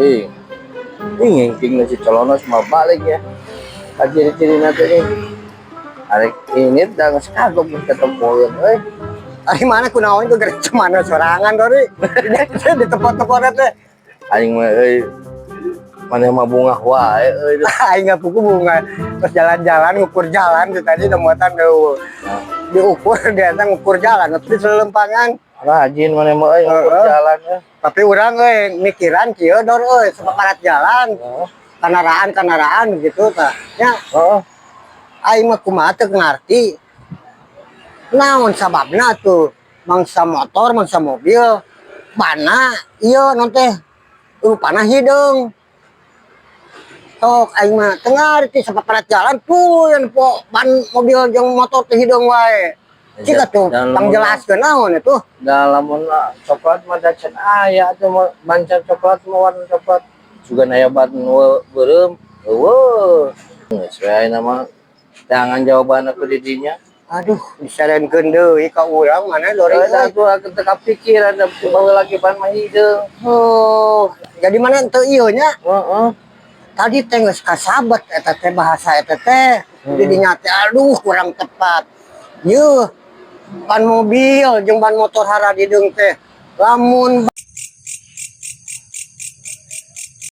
Eh, ini ngengking si colonos mau balik ya. Ka ciri-ciri nanti nih. Arek ini dah geus kagok geus ketempoeun euy. Ari mana kunaon tuh gara mana sorangan, Dori? Di tempat-tempat teh. Aing mah euy, maneh mah bungah wae euy. Aing nggak puku bunga. Terus jalan-jalan ngukur jalan tuh tadi nemutan tuh. Diukur dia teh ngukur jalan tapi selempangan. Rajin maneh mah euy ngukur jalan ya. Tapi urang euy mikiran kieu, Dor, euy, saparat jalan. Kendaraan kendaraan gitu tah. Ya, aing mah kumaha teu ngarti. Naon sababna tuh mangsa motor, mangsa mobil, bana ieu non teh rupana hideung. Sok aing mah teu ngarti, saparat jalan tuh yang po ban mobil jeung motor teh hideung wae. Cik atuh pangjelaskeun naon itu. Da lamun coklat mah da can aya atuh mah bancan coklat mah warna coklat. Sugan aya ban beureum. Eueuh. Geus we ayeuna mah jangan jawaban aku di dinya. Aduh, disarankeun deui ka urang mana, Dori, Euy, euy. Atuh aku teu kapikiran da baheula lagi ban mah hideung. Oh, jadi mana teu ieu nya? Heeh. Tadi teh geus kasabat eta teh bahasa eta teh. Jadi dinya teh aduh kurang tepat. Yeuh, ban mobil jeung ban motor haradideung teh. Lamun